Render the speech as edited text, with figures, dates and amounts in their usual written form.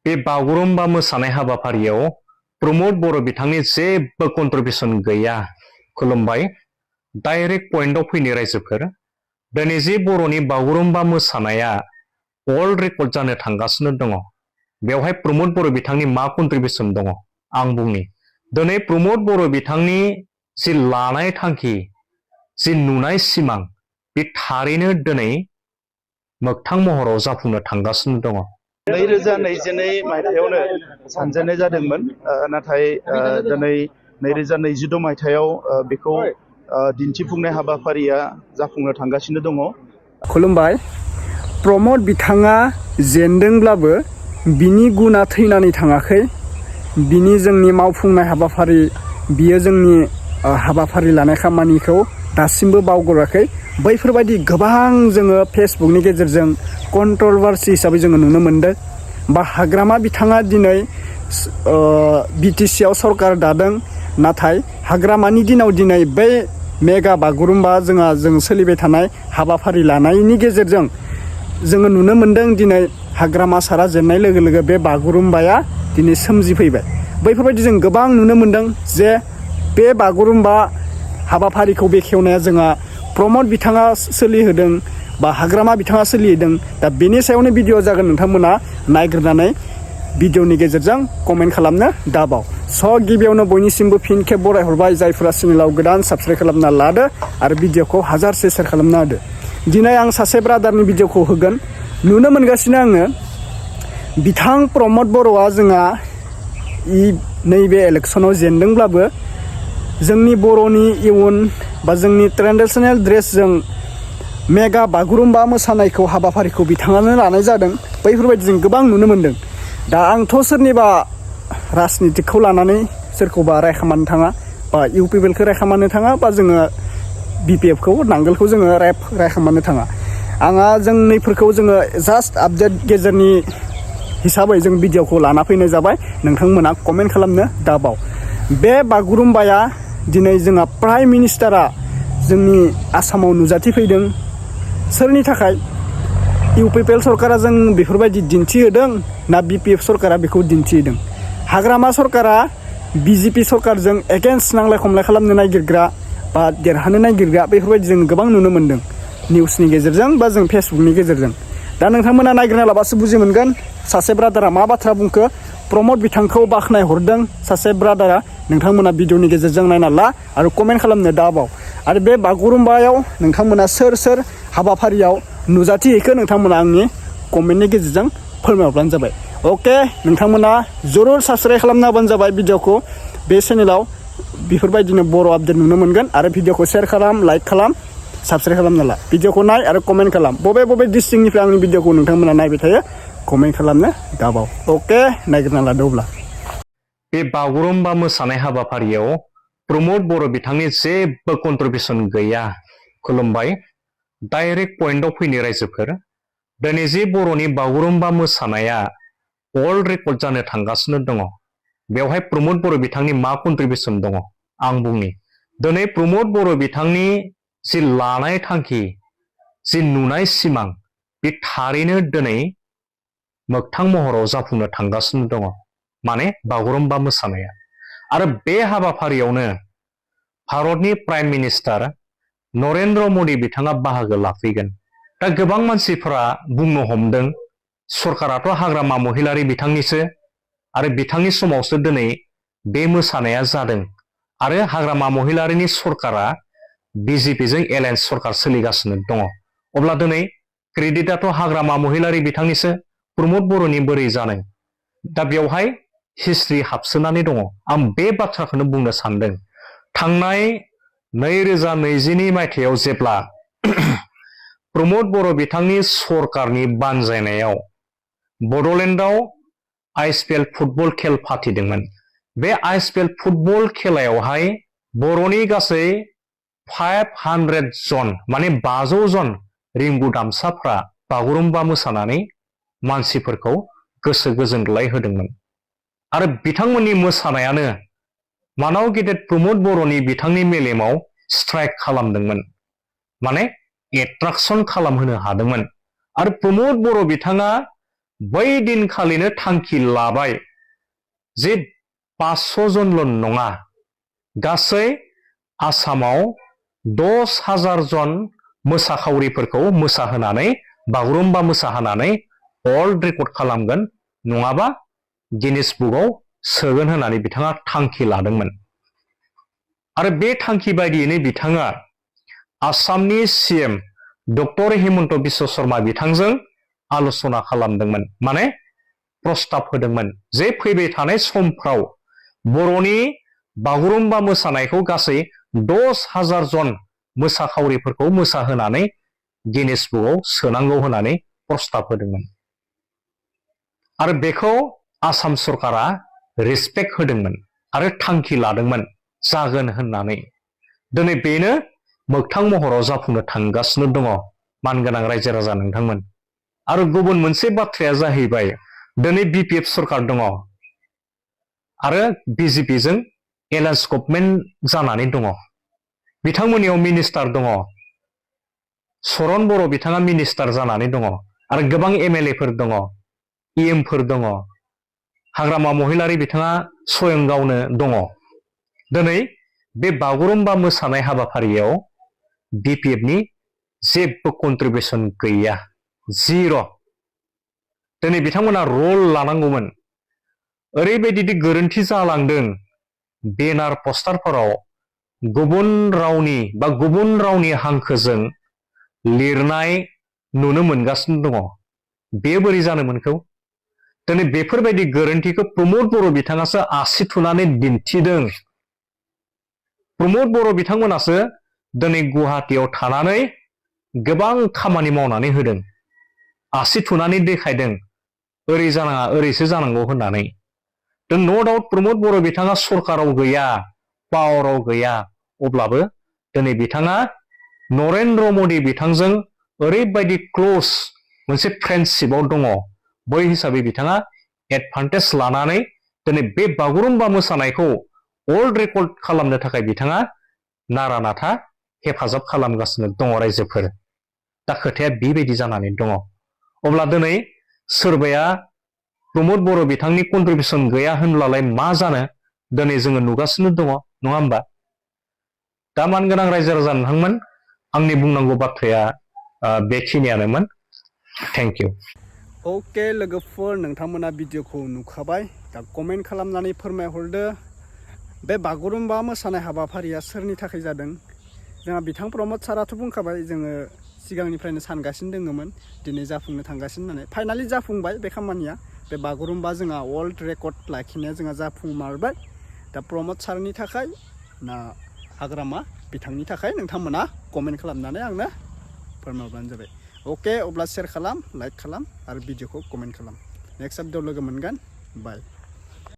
बे बागुरुम्बा मोसानाय हाबाफारियाव प्रमोद बर' बिथांनि जेबो कन्ट्रिबिउसन गैया। खुलुमबाय। डाइरेक्ट पइन्टआव फैनो रायजोफोर, दिनै जे बर'नि बागुरुम्बा मोसानाया वर्ल्ड रेकर्ड जानो थांगासिनो दङ, बेवहाय प्रमोद बर' बिथांनि मा कन्ट्रिबिउसन दङ आं बुंनि। दिनै प्रमोद बर' बिथांनि जि लानाय थांखि, जि नुनाय सिमां, बे थारैनो दिनै मोगथां महराव जाफुंनो थांगासिनो दङ। 2022 मायथाइयावनो सानजेननाय जादोंमोन, नाथाय दिनै 2026 मायथाइयाव बेखौ दिन्थिफुंनाय हाबाफारिया जाफुंनो थांगासिनो दङ। खुलुमबाय। प्रमोद बिथाङा जेनदोंब्लाबो बिनि गुना थैनानै थाङाखै। बिनि जोंनि मावफुंनाय हाबाफारि, बियो जोंनि हाबाफारि लानाय खामानिखौ दासिमबो बावगाराखै। बैफोरबायदि गोबां जोङो फेसबुकनि गेजेरजों कन्ट्रभार्सि हिसाबै जोङो नुनो मोन्दों। बा हाग्रामा बिथाङा दिनै बिटिसिआव सरकार दादों, नाथाय हाग्रामानि दिनाव दिनै बै मेगा बागुरुम्बा जों सोलिबाय थानाय हाबाफारि लानायनि गेजेरजों जोङो नुनो मोन्दों दिनै हाग्रामा सारा जेननाय लोगो लोगो बे बागुरुम्बाया दिनै सोमजिफैबाय। बैफोरबायदि जों गोबां नुनो मोन्दों जे बे बागुरुम्बा हाबाफारिखौ बेखेवनाया जोंहा प्रमोद बिथाङा सोलिहोदों बा हाग्रामा बिथाङा सोलिहोदों। दा बेनि सायावनो भिडिअ जागोन, नोंथांमोना नायग्रोनानै भिडिअनि गेजेरजों कमेन्ट खालामनो दाबाव। स' गिबियावनो बयनिसिमबो फिन खेब बरायहरबाय जायफोरा चेनेलाव गोदान साबस्क्राइब खालामना लादो आरो भिडिअखौ हाजारसे शेयार खालामना होदो। दिनै आं सासे ब्रादारनि भिडिअखौ होगोन। नुनो मोनगासिनो आङो बिथां प्रमोद बर'आ जोंहा नैबे इलेक्सनाव जेनदोंब्लाबो जोंनि बर'नि इयुन बा जोंनि ट्रेडिसनेल ड्रेसजों मेगा बागुरुम्बा मोसानायखौ हाबाफारिखौ बिथाङानो लानाय जादों। बैफोरबायदि जों गोबां नुनो मोन्दों। दा आंथ' सोरनिबा राजनितिकखौ लानानै सोरखौबा रायखांनो थाङा, बा इउपिपिएलखौ रायखांनो थाङा, बा जोङो बिपिएफखौ नांगोलखौ जोङो रायखांनो थाङा। आंहा जों नैफोरखौ जोङो जास्ट आपडेट गेजेरनि हिसाबै जों भिडिअखौ लाना फैनाय जाबाय। नोंथांमोना कमेन्ट खालामनो दाबाव। बे बागुरुम्बाया दिनै जोंहा प्राइम मिनिस्टारा जोंनि आसामाव नुजाथिफैदों। सोरनि थाखाय? इउपिपिएल सरकारा जों बेफोरबायदि दिन्थिहोदों ना बिपिएफ सरकारा बेखौ दिन्थिहोदों? हाग्रामा सरकारा बिजेपि सरकारजों एगेन्स्ट नांलाय खमलाय खालामनो नागिरग्रा बा देरहानो नागिरग्रा बेफोरबायदि जों गोबां नुनो मोन्दों निउसनि गेजेरजों बा जों फेसबुकनि गेजेरजों। दा नोंथांमोना नायग्रोना लाबासो बुजि मोनगोन सासे ब्रादारा मा बाथ्रा बुंखो। प्रमोद बिथांखौ बाख्नाय हरदों सासे ब्रादारा। नोंथांमोना भिडिअनि गेजेरजों नायना ला आरो कमेन्ट खालामनो दाबाव। आरो बे बागुरुम्बायाव नोंथांमोना सोर सोर हाबाफारियाव नुजाथिहैखो नोंथांमोना आंनि कमेन्टनि गेजेरजों फोरमायहरब्लानो जाबाय। अके, नोंथांमोना जरुर साबस्क्राइब खालामना होबानो जाबाय भिडिअखौ। बे चेनेलाव बेफोरबायदिनो बर' आपडेट नुनो मोनगोन। आरो भिडिअखौ शेयार खालाम, लाइक खालाम, साबस्क्राइब खालामना ला। भिडिअखौ नाय आरो कमेन्ट खालाम। बबे बबे डिस्ट्रिक्टनिफ्राय आंनि भिडिअखौ नोंथांमोना नायबाय थायो कमेन्ट खालामनो दाबाव। अके, नायग्रोना लादो अब्ला। बे बागुरुम्बा मोसानाय हाबाफारियाव प्रमोद बर' बिथांनि जेबो कन्ट्रिबिउसन गैया। खुलुमबाय। डाइरेक्ट पइन्टआव फैनो रायजोफोर, दिनै जे बर'नि बागुरुम्बा मोसानाया वर्ल्ड रेकर्ड जानो थांगासिनो दङ, बेवहाय प्रमोद बर' बिथांनि मा कन्ट्रिबिउसन दङ आं बुंनि। दिनै प्रमोद बर' बिथांनि जि लानाय थांखि, जि नुनाय सिमां, बे थारैनो दिनै मोगथां महराव जाफुंनो थांगासिनो दङ, माने बागुरुम्बा मोसानाया। आरो बे हाबाफारियावनो भारतनि प्राइम मिनिस्टार नरेन्द्र मदि बिथाङा बाहागो लाफैगोन। दा गोबां मानसिफोरा बुंनो हमदों सरकाराथ' हाग्रामा महिलारि बिथांनिसो, आरो बिथांनि समावसो दिनै बे मोसानाया जादों, आरो हाग्रामा महिलारिनि सरकारा बिजेपिजों एलायन्स सरकार सोलिगासिनो दङ। अब्ला दिनै क्रेडिटआथ' हाग्रामा महिलारि बिथांनिसो, प्रमोद बर'नि बोरै जानो? दा बेवहाय हिस्ट्रि हाबसोनानै दङ। आं बे बाथ्राखौनो बुंनो सानदों। थांनाय 2022 मायथाइयाव जेब्ला प्रमोद बर' बिथांनि सरकारनि बानजायनायाव बड'लेण्डआव आइएसपिएल फुटबल खेल फाथिदोंमोन, बे आइएसपिएल फुटबल खेलायावहाय बर'नि गासै 500 जन माने 500 जन रिंगु दामसाफ्रा बागुरुम्बा मोसानानै मानसिफोरखौ गोसो गोजोनग्लाय होदोंमोन। आरो बिथांमोननि मोसानायानो मानाव गेदेर प्रमोद बर'नि बिथांनि मेलेमाव स्ट्राइक खालामदोंमोन, माने एट्राक्सन खालामहोनो हादोंमोन। आरो प्रमोद बर' बिथाङा बै दिनखालिनो थांखि लाबाय जे 500 जनल' नङा गासै आसामाव 10,000 जन मोसाखावरिफोरखौ मोसाहोनानै बागुरुम्बा मोसाहोनानै वर्ल्ड रेकर्ड खालामगोन नङाबा गिनिस बुकआव सोगोन होननानै बिथाङा थांखि लादोंमोन। आरो बे थांखि बायदियैनो बिथाङा आसामनि CM डक्टर हिमन्त बिश्व शर्मा बिथांजों आल'सना खालामदोंमोन, माने प्रस्ताब होदोंमोन जे फैबाय थानाय समफ्राव बर'नि बागुरुम्बा मोसानायखौ गासै 10,000 जन मोसाखावरिफोरखौ मोसाहोनानै गिनिस बुकआव सोनांगौ होननानै प्रस्ताब होदोंमोन। आरो बेखौ आसाम सरकारा रेसपेक्ट होदोंमोन आरो थांखि लादोंमोन जागोन होननानै। दिनै बेनो मोगथां महराव जाफुंनो थांगासिनो दङ मानगोनां रायजो राजा नोंथांमोन। आरो गुबुन मोनसे बाथ्राया जाहैबाय दिनै BPF सरकार दङ आरो BJPजों एलायन्स गभर्नमेन्ट जानानै दङ। बिथांमोननियाव मिनिस्टार दङ, चरन बर' बिथाङा मिनिस्टार जानानै दङ आरो गोबां MLAफोर दङ, EMफोर दङ, हाग्रामा महिलारि बिथाङा स्वयं गावनो दङ। दिनै बे बागुरुम्बा मोसानाय हाबाफारियाव BPFनि जेबो कन्ट्रिबिउसन गैया, जिर'। दिनै बिथांमोना रल लानांगौमोन। ओरैबायदि गोरोन्थि जालांदों बेनार पस्टारफोराव गुबुन रावनि बा गुबुन रावनि हांखोजों लिरनाय नुनो मोनगासिनो दङ। बे बोरै जानो मोनखौ? दिनै बेफोरबायदि गोरोन्थिखौ प्रमद बर' बिथाङासो आसि थुनानै दिन्थिदों। प्रमद बर' बिथांमोनासो दिनै गुवाहाटियाव थानानै गोबां खामानि मावनानै होदों, आसि थुनानै देखायदों ओरै जानाङा ओरैसो जानांगौ होननानै। नो डाउट प्रमद बर' बिथाङा सरकाराव गैया, पावाराव गैया, अब्लाबो दिनै बिथाङा नरेन्द्र मदि बिथांजों ओरैबायदि क्ल'ज मोनसे फ्रेन्डशिपआव दङ, बै हिसाबै बिथाङा एडभान्टेज लानानै दिनै बे बागुरुम्बा मोसानायखौ वर्ल्ड रेकर्ड खालामनो थाखाय बिथाङा नारा नाथा हेफाजाब खालामगासिनो दङ रायजोफोर। दा खोथाया बेबायदि जानानै दङ। अब्ला दिनै सोरबाया प्रमद बर' बिथांनि कन्ट्रिबिउसन गैया होनब्लालाय मा जानो, दिनै जोङो नुगासिनो दङ, नङा होमबा? दा मानगोनां रायजो राजा नोंथांमोन, आंनि बुंनांगौ बाथ्राया बेखिनियानोमोन। Thank you. अके लोगोफोर, नोंथांमोना भिडिअखौ नुखाबाय। दा कमेन्ट खालामनानै फोरमायहरदो बे बागुरुम्बा मोसानाय हाबाफारिया सोरनि थाखाय जादों। जोंहा बिथां प्रमद साराथ' बुंखाबाय, जोङो सिगांनिफ्रायनो सानगासिनो दङमोन दिनै जाफुंनो थांगासिनो होननानै। फाइनालि जाफुंबाय बे खामानिया। बे बागुरुम्बा जोंहा वर्ल्ड रेकर्ड लाखिनाया जोंहा जाफुंमारबाय। दा प्रमद सारनि थाखाय ना हाग्रामा बिथांनि थाखाय, नोंथांमोना कमेन्ट खालामनानै आंनो फोरमायबानो जाबाय। अके, अब्ला शेयार खालाम, लाइक खालाम आरो भिडिअखौ कमेन्ट खालाम। नेक्स्ट आपडेटआव लोगो मोनगोन। बाय।